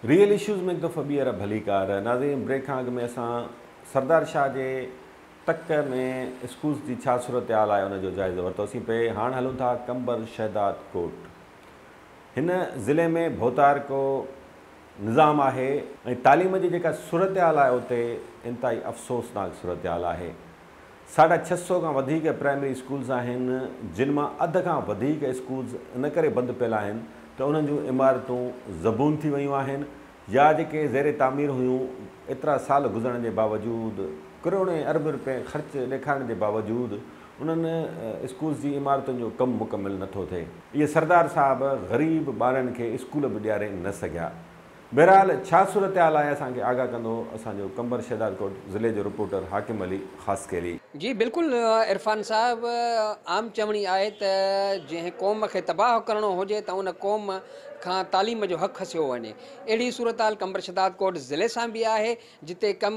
Real issues ۾ هڪ دفعو ٻيهر ڀليڪار. ناظرين بريڪ کان اڳ ۾ اسان سردار شاهه جي تڪ ۾ اسڪولز جي ڇا صورتحال آهي ان جو جائزو ورتوسين پئي. هاڻ هلون ٿا قمبر شهداد ڪوٽ. هن ضلعي ۾ ڀوتارڪو نظام آهي ۽ تعليم جي جيڪا صورتحال آهي اتي انتهائي افسوسناڪ صورتحال آهي. 650 کان وڌيڪ پرائمري اسڪولز آهن جن مان اڌ کان وڌيڪ اسڪولز ان ڪري بند پيل آهن ته انهن جون عمارتون زبون ٿي ويون آهن يا جيڪي زير تعمير هيون ايترا سال گذرڻ جي باوجود ڪروڙين اربين روپين خرچ ڏيکارڻ جي باوجود انهن اسڪولز جي عمارتن جو ڪم مڪمل نٿو ٿئي. اهي سردار صاحب غريب ٻارن کي اسڪول به ڏياري نه سگهيا. بهرحال ڇا صورتحال آهي اسان کي آگاهه ڪندو اسان جو قمبر شهدادڪوٽ ضلعي جو رپورٽر حاڪم علي خاصخيلي. جي بلڪل عرفان صاحب عام چوڻي آهي ته جنهن قوم کي تباهه ڪرڻو هجي ته ان قوم کان تعليم جو حق کسيو وڃي. اهڙي صورتحال قمبر شهدادڪوٽ ضلعي سان به آهي جتي ڪم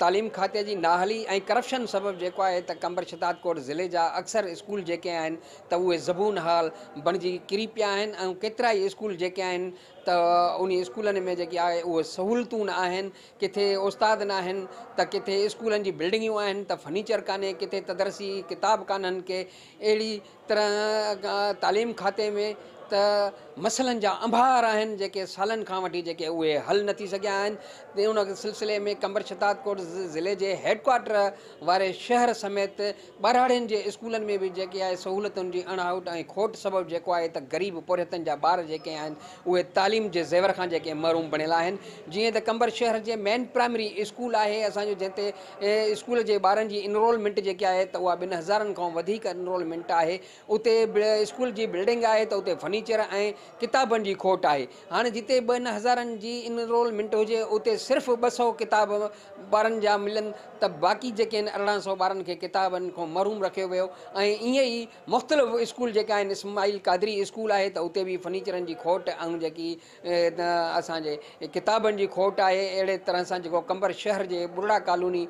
تعليم کاتي جي نااهلي ۽ ڪرپشن سبب جيڪو آهي ته قمبر شهدادڪوٽ ضلعي جا اڪثر اسڪول جيڪي آهن ته اهي زبون حال بڻجي ڪري پيا آهن ۽ ڪيترائي اسڪول جيڪي آهن ته انهي اسڪولن ۾ جيڪي آهي اهي سهولتون نه آهن، ڪٿي استاد نه آهن ته ڪٿي اسڪولن جي بلڊنگيون آهن ته فرنيچر ڪانهي، ڪٿي تدرسي ڪتاب ڪانهن ڪي. اهڙي طرح تعليم کاتي ۾ ته مسئلن جا انبار آهن جيڪي سالن کان وٺي جيڪي اهي حل نه ٿي سگهيا آهن. ان سلسلي ۾ قمبر شهدادڪوٽ ضلعي جي هيڊ ڪوارٽر واري شهر سميت ٻهراڙين جي اسڪولن ۾ به جيڪي آهي سهولتن جي اڻاٺ ۽ کوٽ سبب جيڪو آهي ته غريب پورهيتن جا ٻار جيڪي آهن اهي تعليم جي زيور کان جيڪي محروم بڻيل آهن. جيئن ته قمبر شهر جي مين پرائمري اسڪول آهي اسان جو جنهن تي اسڪول جي ٻارن جي انرولمينٽ جيڪي آهي ته اها ٻن هزارن کان وڌيڪ انرولمينٽ آهي اتي به اسڪول جي بلڊنگ آهي ته اتي فرنيچر ۽ ڪتابن جي کوٽ آهي. هاڻي جتي ٻن هزارن جي انرولمينٽ هجي اتي صرف 200 ڪتاب ٻارن جا ملن ته باقي جيڪي آهن 1800 ٻارن کي ڪتابن کان محروم رکيو ويو ۽ ائين ئي مختلف اسڪول جيڪا آهن اسماعيل قادري اسڪول آهي ته اتي به فرنيچرن جي کوٽ ۽ جيڪي اسان جي ڪتابن جي کوٽ آهي. اهڙي طرح سان جيڪو قمبر شهر جي ٻرڙا ڪالوني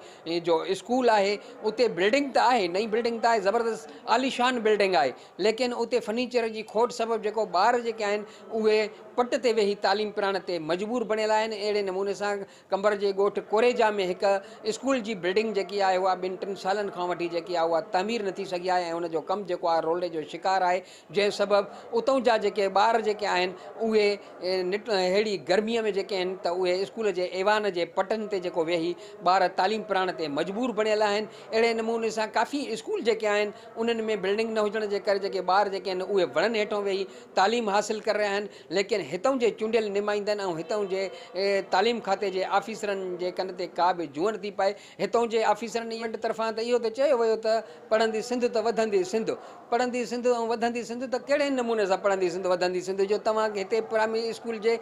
جو اسڪول آهي اتي بلڊنگ ته آهي نئين بلڊنگ ته آهي زبردست عاليشان بلڊنگ آهي ليڪن اتي فرنيچر جي کوٽ سبب جيڪو ٻار جيڪي آهن اهي پٽ تي ويهي تعليم پرائڻ تي مجبور بڻيل آهن. اهڙي نموني سان قمبر جي ڳوٺ ڪوريجا ۾ هڪ اسڪول جي بلڊنگ جيڪي آهي اها ٻن ٽن سالن کان وٺي جيڪي آهي اها تعمير نه ٿي سگهي آهي ۽ ان جو ڪم جيڪو آهي رولڙي جو شڪار آهي جنهن سبب اتئون جا جيڪي ٻار جيڪي آهن اهي نٽ ههڙي گرمي ۾ جيڪي آهن ته اهي اسڪول جي ايوان جي پٽن تي جيڪو ويهي ٻار تعليم پرائڻ تي مجبور بڻيل آهن. اهڙي نموني سان ڪافي اسڪول جيڪي آهن انهن ۾ بلڊنگ نه هجڻ جي ڪري جيڪي ٻار جيڪي آهن اهي وڻن هيٺون ويهي تعليم حاصل ڪري رهيا آهن ليڪن هتئون جي چونڊيل نمائندن ۽ هتئون جي تعليم کاتي جي آفيسرن جي ڪن تي ڪا به جونء نٿي پئي. هتئون جي آفيسرن ايونٽ طرفان ته اهو ته چيو ويو ته پڙهندي سنڌ ته وڌندي سنڌ، پڙهندي سنڌ ۽ وڌندي سنڌ ته ڪهڙي نموني سان پڙهندي سنڌ وڌندي سنڌ جو توهان هتي پرائمري اسڪول جي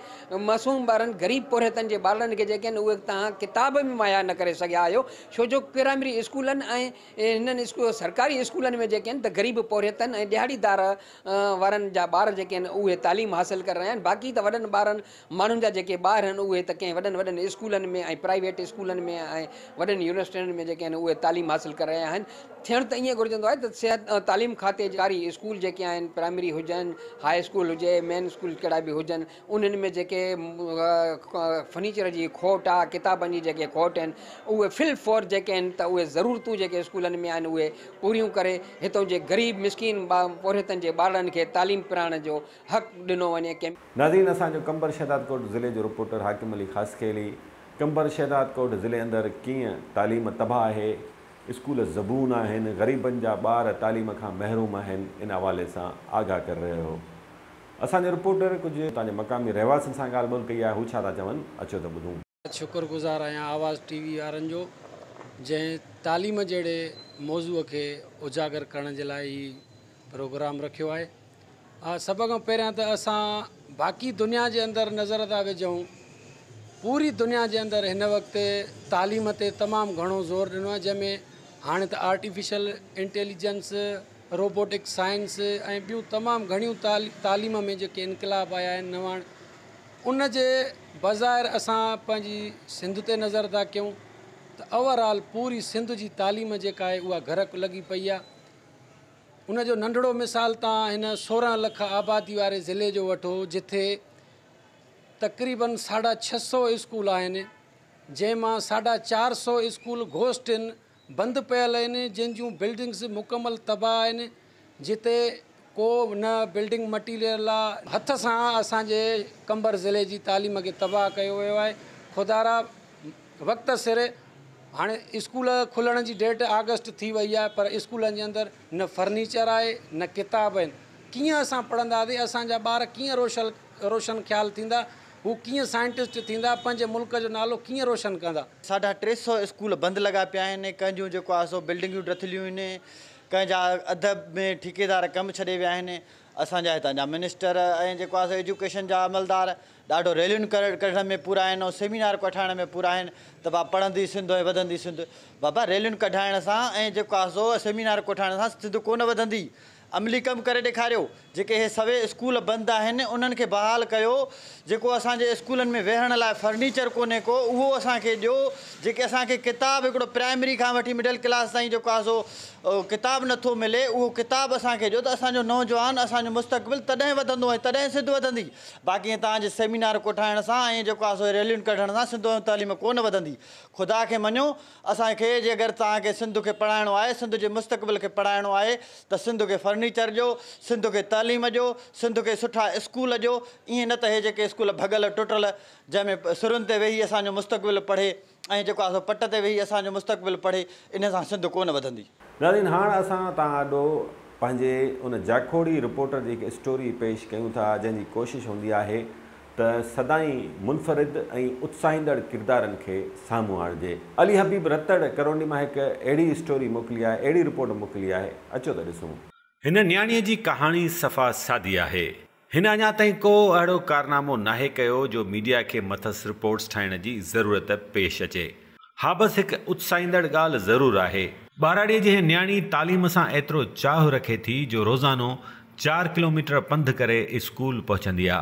معصوم ٻارن غريب پورهيتن جي ٻارڙن کي جيڪي آهن اهي توهان ڪتاب به مهيا نه ڪري سگهيا آهيو ڇو جو پرائمري اسڪولن ۽ هنن سرڪاري اسڪولن ۾ جيڪي آهن ته غريب پورهيتن ۽ ڏهاڙيدار وارن جا ٻار جيڪي آهن اهي تعليم حاصل ڪري رهيا آهن باقي ته وڏن ٻارن ماڻهن جا جيڪي ٻار آهن اهي ته ڪنهن وڏن وڏن اسڪولن ۾ ۽ پرائيويٽ اسڪولن ۾ ۽ وڏن يونيورسٽين ۾ جيڪي آهن اهي تعليم حاصل ڪري رهيا آهن. ٿيڻ ته ائين گهرجندو آهي ته صحت تعليم کاتي جا سرڪاري اسڪول جيڪي آهن پرائمري هجن هاء اسڪول هجي مين اسڪول ڪهڙا به هجن انهن ۾ جيڪي فرنيچر جي کوٽ آهي ڪتابن جي جيڪي کوٽ آهن اهي فل فور جيڪي آهن ته اهي ضرورتون جيڪي اسڪولن ۾ آهن اهي پوريون ڪري هتون جي غريب مسڪين پورهيتن جي ٻارڙن کي تعليم پرائڻ جو حق ڏنو وڃي ڪنهن ناظرين اسان جو قمبر شهدادڪوٽ ضلعي جو رپورٽر حاڪم علي خاصخيلي قمبر شهدادڪوٽ ضلعي اندر ڪيئن تعليم تباهه آهي اسڪول زبون آهن غريبن جا ٻار تعليم کان محروم آهن ان حوالي سان آگاهه ڪري رهيو هو اسان جو رپورٽر ڪجهه اتان جي مقامي رهواسين سان ڳالهه ٻولهه ڪئي آهي هو ڇا ٿا چون اچو ته ٻڌون. شڪر گذار آهيان آواز ٽي وي وارن جو جنهن تعليم جهڙي موضوع کي اجاگر ڪرڻ جي لاء هي پروگرام رکيو آهي. سڀ کان پهريان ته اسان باقي دنيا جي اندر نظر ٿا وجهون پوري دنيا جي اندر هن وقت تعليم تي تمام گهڻو زور ڏنو آهي جنهن ۾ هاڻي ته آرٽيفيشل انٽيليجنس روبوٽڪ سائنس ۽ ٻيون تمام گهڻيون تعليم ۾ جيڪي انقلاب آيا آهن نوان ان جي بظاهر اسان پنهنجي سنڌ تي نظر ٿا ڪيون ته اوور آل پوري سنڌ جي تعليم جيڪا آهي اها غرق لڳي پئي آهي. ان جو ننڍڙو مثال توهان هن 16 لک آبادي واري ضلعي جو وٺو جٿي تقريبن 650 اسڪول آهن، جنهن مان 450 اسڪول گهوسٽ آهن، بند پيل آهن، جن جون بلڊنگس مڪمل تباهه آهن، جتي ڪو نه بلڊنگ مٽيريل آ. هٿ سان اسان جي قمبر ضلعي جي تعليم کي تباهه ڪيو ويو آهي. خدارا وقت سر هاڻي اسڪول کلڻ جي ڊيٽ آگسٽ ٿي وئي آهي، پر اسڪولن جي اندر نه فرنيچر آهي نه ڪتاب آهن. ڪيئن اسان پڙهنداسين؟ اسان جا ٻار ڪيئن روشن خيال ٿيندا؟ هو ڪيئن سائنٽسٽ ٿيندا؟ پنهنجي ملڪ جو نالو ڪيئن روشن ڪندا؟ 350 اسڪول بند لڳا پيا آهن، ڪنهن جون جيڪو آهي سو بلڊنگيون ڊٿليون آهن، ڪنهن جا اڌ ۾ ٺيڪيدار ڪم ڇڏي ويا آهن. اسان جا هتان جا منسٽر ۽ جيڪو آهي سو ايجوڪيشن جا عملدار ڏاڍو ريلين ڪڍڻ ۾ پورا آهن ۽ سيمينار ڪوٺائڻ ۾ پورا آهن ته با پڙهندي سنڌ ۽ وڌندي سنڌ. بابا ريلين ڪڍائڻ سان ۽ جيڪو آهي سو سيمينار ڪوٺائڻ سان سنڌ ڪونه وڌندي. عملي ڪم ڪري ڏيکاريو. جيڪي اهي سوين اسڪول بند آهن انهن کي بحال ڪيو. جيڪو اسان جي اسڪولن ۾ ويهڻ لاء فرنيچر ڪونهي ڪو اهو اسان کي ڏيو. جيڪي اسان کي ڪتاب هڪڙو پرائمري کان وٺي مڊل ڪلاس تائين جيڪو آهي سو ڪتاب نٿو ملي اهو ڪتاب اسان کي ڏيو ته اسان جو نوجوان اسان جو مستقبل تڏهن وڌندو ۽ تڏهن سنڌ وڌندي. باقي ائين توهان جي سيمينار ڪوٺائڻ سان ۽ جيڪو آهي سو ريلين ڪڍڻ سان سنڌ ۽ تعليم ڪونه وڌندي. خدا کي مڃو اسان کي جي اگر توهان کي سنڌ کي پڙهائڻو آهي، سنڌ جي مستقبل کي پڙهائڻو آهي ته سنڌ کي فرنيچر ڏيو، سنڌ کي تعليم ڏيو، سنڌ کي سٺا اسڪول ڏيو، ائين نه ته هي جيڪي اسڪول ڀڳل ٽٽل جنهن ۾ سرن تي ويهي اسان جو مستقبل پڙهي ۽ جيڪو آهي سو پٽ تي ويهي اسان جو مستقبل پڙهي ان سان سنڌ ڪونه وڌندي. ناظرين هاڻ اسان توهان آڏو پنهنجي ان جاکوڙي رپورٽر جي هڪ اسٽوري پيش ڪيون ٿا جنهن جي ڪوشش هوندي آهي ته سدائين منفرد ۽ اتساهيندڙ ڪردارن کي سامهون آڻجي. علي حبيب رتڙ ڪرونڊي مان هڪ اهڙي اسٽوري موڪلي آهي، اهڙي رپورٽ موڪلي آهي، اچو ته ڏسون. هن نياڻيء جي ڪهاڻي صفا سادي آهي. هن اڃا تائين ڪو اهڙو ڪارنامو ناهي ڪيو جو ميڊيا کي مٿس رپورٽس ٺاهڻ جي ضرورت پيش اچي. ها بس هڪ اتساهيندڙ ڳالهه ضرور آهي. ٻهراڙيء جي هيء نياڻي تعليم سان ايترو چاهه رکي ٿي جو روزانو 4 ڪلوميٽر پنڌ ڪري اسڪول پهچندي آ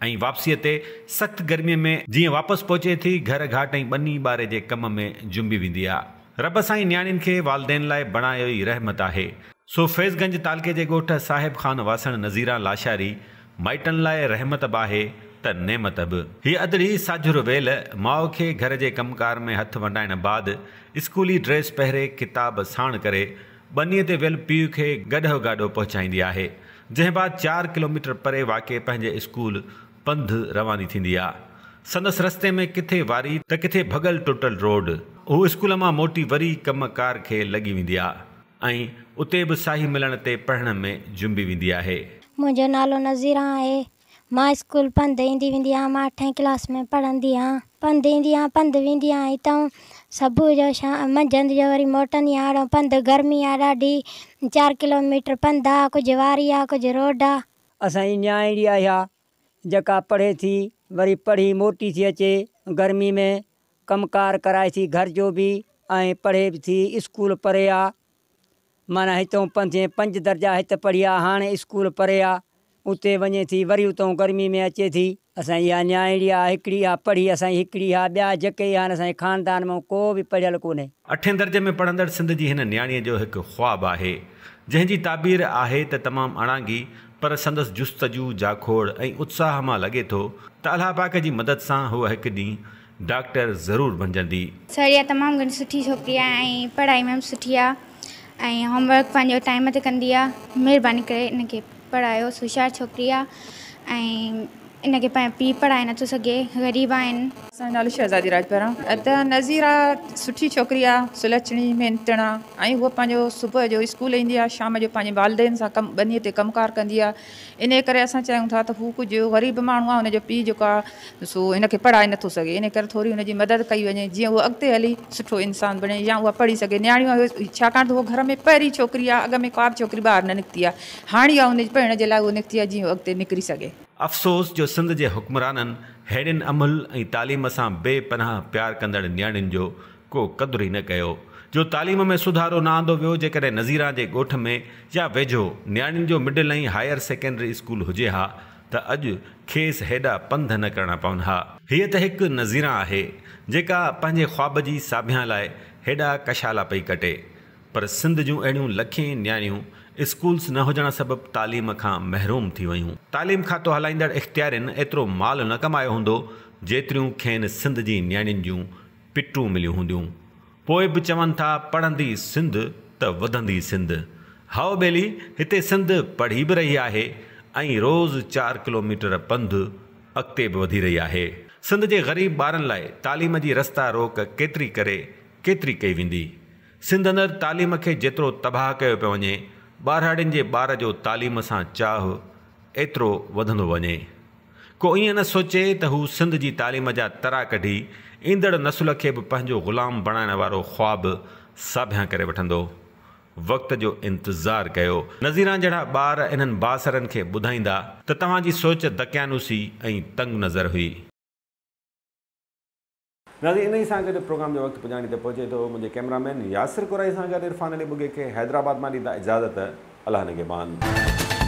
۽ واپسيء تي سخت گرميء ۾ جيئن واپس پهچي ٿي گهر گهاٽ ۽ ٻني ٻاري جي ڪم ۾ جنبي ويندي آ. رب سائين نياڻين کي والدين لاء بڻايو ئي رحمت آهي. سو فيض گنج تعلقي جي ڳوٺ صاحب خان واسڻ نظيران لاشاري مائٽن لاء رحمت به آهي ته نعمت به. هيء ادڙي ساجهر ويل ماء کي گهر جي ڪم ڪار ۾ هٿ ونڊائڻ بعد اسڪولي ڊريس پهري ڪتاب ساڻ ڪري ٻنيء تي ويل پيء کي گڏهه گاڏو پهچائيندي آهي، جنهن بعد 4 ڪلوميٽر پري واقع پنهنجي اسڪول پنڌ رواني ٿيندي آ. سندس رستي ۾ ڪٿي واري ته ڪٿي ڀڳل ٽٽل روڊ. هو اسڪول مان موٽي وري ڪم ڪار کي لڳي ويندي آ ۽ اتي به ساهي ملڻ تي پڙهڻ ۾ جنبي ويندي آهي. منهنجو نالو نظيران آهي. مان اسڪول پنڌ ايندي ويندي آهيان. مان اٺين ڪلاس ۾ پڙهندي آهيان. پنڌ ايندي آهيان پنڌ ويندي آهيان هتان صبح جو شام منجهند جو وري موٽندي آهيان اهڙو پنڌ گرمي آهي ڏاڍي 4 ڪلوميٽر پنڌ آهي ڪجهه واري آهي ڪجهه روڊ آهي. اسان جي نياڻي آهي اها جيڪا پڙهي ٿي وري پڙهي موٽي ٿي اچي گرمي ۾ ڪم ڪار ڪرائي ٿي گهر جو به ۽ پڙهي به ٿي اسڪول پري آ معنيٰ هتئون پنجين 5 درجا هت پڙهي آ هاڻي اسڪول پري آ اتي وڃي ٿي وري اتئون گرمي ۾ اچي ٿي. اسان جي اها نياڻي آ هڪڙي اها پڙهي اسان جي هڪڙي اها ٻيا جيڪي آهن اسان جي خاندان مان ڪو به پڙهيل ڪونهي. اٺين درجي ۾ پڙهندڙ سنڌ جي هن نياڻيء جو هڪ خواب آهي، جنهن جي تعبير آهي ته تمام اڻانگي پر سندس جستجو، جاکوڙ ۽ اتساهه مان لڳي ٿو ته الله پاڪ جي مدد سان هوء هڪ ڏينهن ڊاڪٽر ضرور بنجندي. سريا تمام گهڻي سٺي ڇوڪري آهي ۽ پڙهائي ۾ به سٺي آهي ۽ هوم ورڪ پنهنجو ٽائيم تي ڪندي آهي مهرباني ڪري ان کي پڙهايو هوشيار ڇوڪري آهي ۽ ان کي پنهنجو پيء پڙهائي نٿو سگهي غريب آهن. اسان جو نالو شهزادي راڄپر آ ته نظيرا سٺي ڇوڪري آ سلڇڻي محنتڻ آ ۽ هوء پنهنجو صبح جو اسڪول ايندي آ شام جو پنهنجي والدين سان ڪم ٻني تي ڪم ڪار ڪندي آ انهيء ڪري اسان چاهيون ٿا ته هو ڪجهه غريب ماڻهو آهي، هن جو پيء جيڪو آهي سو هن کي پڙهائي نٿو سگهي، انهيء ڪري ٿوري هن جي مدد ڪئي وڃي جيئن هوء اڳتي هلي سٺو انسان بڻي يا اها پڙهي سگهي. نياڻيون آهي ڇاڪاڻ ته هوء گهر ۾ پهرين ڇوڪري آهي، اڳ ۾ ڪا به ڇوڪري ٻاهر نه نڪتي آهي، هاڻي اها هن جي پڙهڻ جي لاء هوء نڪتي آهي جيئن هوء اڳتي نڪري سگهي. افسوس جو سنڌ جي حڪمرانن ههڙين املهه ۽ تعليم سان بي پناهه پيار ڪندڙ نياڻين جو ڪو قدر ئي نه ڪيو جو تعليم ۾ سڌارو نه آندو ويو جيڪڏهن نظيران جي ڳوٺ ۾ يا ويجهو نياڻين جو مڊل ۽ هائير سيڪنڊري اسڪول هجي ها ته اڄ کيس هيڏا پنڌ نه ڪرڻا پون ها. هيء ته هڪ نظيران آهي جيڪا پنهنجي خواب جي ساڀيان لاء هيڏا ڪشالا پئي ڪٽي پر سنڌ جون اهڙيون لکين نياڻيون اسڪولز نه هجڻ سبب تعليم کان محروم ٿي ويون. تعليم کاتو هلائيندڙ اختيارين ايترو مال نه ڪمايو هوندو، جيتريون کين سنڌ جي نياڻين جون پٽون مليون هونديون. پوء به چون ٿا پڙهندي سنڌ ته وڌندي سنڌ. هائو ٻيلي، هتي سنڌ پڙهي به رهي آهي ۽ روز چار ڪلوميٽر پنڌ اڳتي به وڌي رهي آهي. سنڌ جي غريب ٻارن لاء تعليم جي رستا روڪ ڪيتري ڪري ڪيتري ڪئي ويندي؟ سنڌ اندر تعليم کي جيترو تباهه ڪيو پيو وڃي، ٻهراڙين جي ٻار جو تعليم سان چاهه ايترو وڌندو وڃي. ڪو ائين نه سوچي ته هو سنڌ جي تعليم جا ترا ڪڍي ايندڙ نسل کي به پنهنجو غلام بڻائڻ وارو خواب ساڀيان ڪري وٺندو. وقت جو انتظار ڪيو. نظيران جهڙا ٻار انهن بااثرن کي ٻڌائيندا ته توهان جي سوچ دقيانوسي ۽ تنگ نظر هئي. ناظرين انهي سان گڏ پروگرام جو وقت پڄاڻي تي پهچي ٿو منهنجي ڪئميرا مين ياسر ڪورائي سان گڏ عرفان علي ٻگهي کي حيدرآباد مان ڏيندا اجازت الله نگهبان.